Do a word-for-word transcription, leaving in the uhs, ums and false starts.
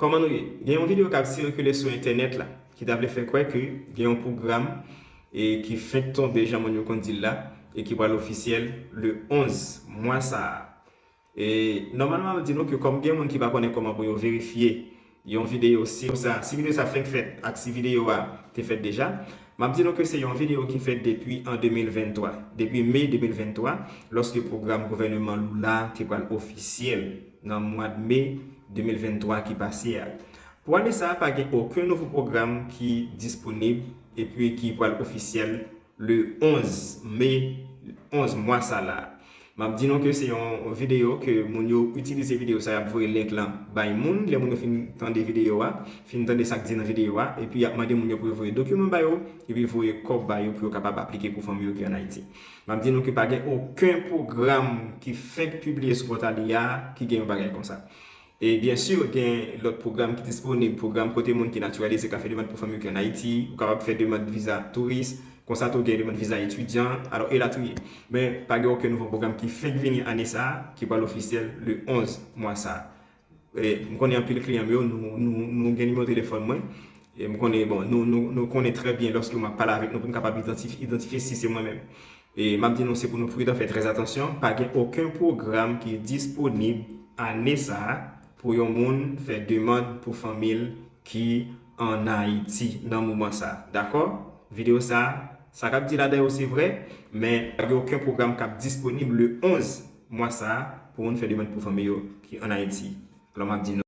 Kòman nou ye? Gen yon videyo k ap sikile sou entènèt la, ki ta vle fè kwè ke gen yon pwogram e ki fenk tonbe, jan moun yo konn di l la, e ki pral ofisyèl le onz mwa sa a. E nòmalman, m ap di nou ke kòm gen moun ki pa konnen kòman pou yo verifye yon videyo, si sa, si videyo sa fenk fèt ak si videyo a te fèt deja, m ap di nou ke se yon videyo ki fèt depi an de mil venntwa, depi me de mil venntwa, lòske pwogram gouvèneman Lula te pral ofisyèl nan mwa de me de mil venntwa ki pase a. Pou ane sa a, pa gen okenn nouvo pwogram ki disponib epi ki pral ofisyèl le onz me, onz mwa sa la. M ap di nou ke se yon videyo ke moun yo itilize videyo sa, y ap voye link lan bay moun. Lè moun yo fin tande videyo a, fin tande sa k di nan videyo a, epi y ap mande moun yo pou yo voye dokiman ba yo, epi voye kòb ba yo pou yo kapab aplike pou fanmi yo ki ann Ayiti. M ap di nou ke pa gen okenn pwogram ki fenk pibliye sou pòtal li a ki gen yon bagay konsa. E byen si, gen lòt pwogram ki disponib, pwogram kote moun ki natiralize ka fè demann pou fanmi yo ki ann Ayiti, ou kapab fè demann viza touris, konsa tou gen demann viza etidyan, alò, elatriye. Men, pa gen okenn nouvo pwogram ki fenk vini ane sa a, ki pral ofisyèl le onz mwa sa a. E, m konnen anpil kliyan m yo, nou, nou, nou gen nimewo telefòn mwen. E m konnen, bon, nou, nou, nou konnen trè byen lòske m ap pale avèk nou pou n kapab idantif-, idantifye si se mwen menm. E m ap di nou, se pou nou pridan, fè trè atansyon. Pa gen okenn pwogram ki disponib ane sa a pou yon moun fè demann pou fanmi l ki ann Ayiti nan moman sa a. Dakò? Videyo sa a, sa k ap di ladan yo se vrè, men pa gen okenn pwogram k ap disponib le onz mwa sa a pou moun fè demann pou fanmi yo ki ann Ayiti. Alò, m ap di nou.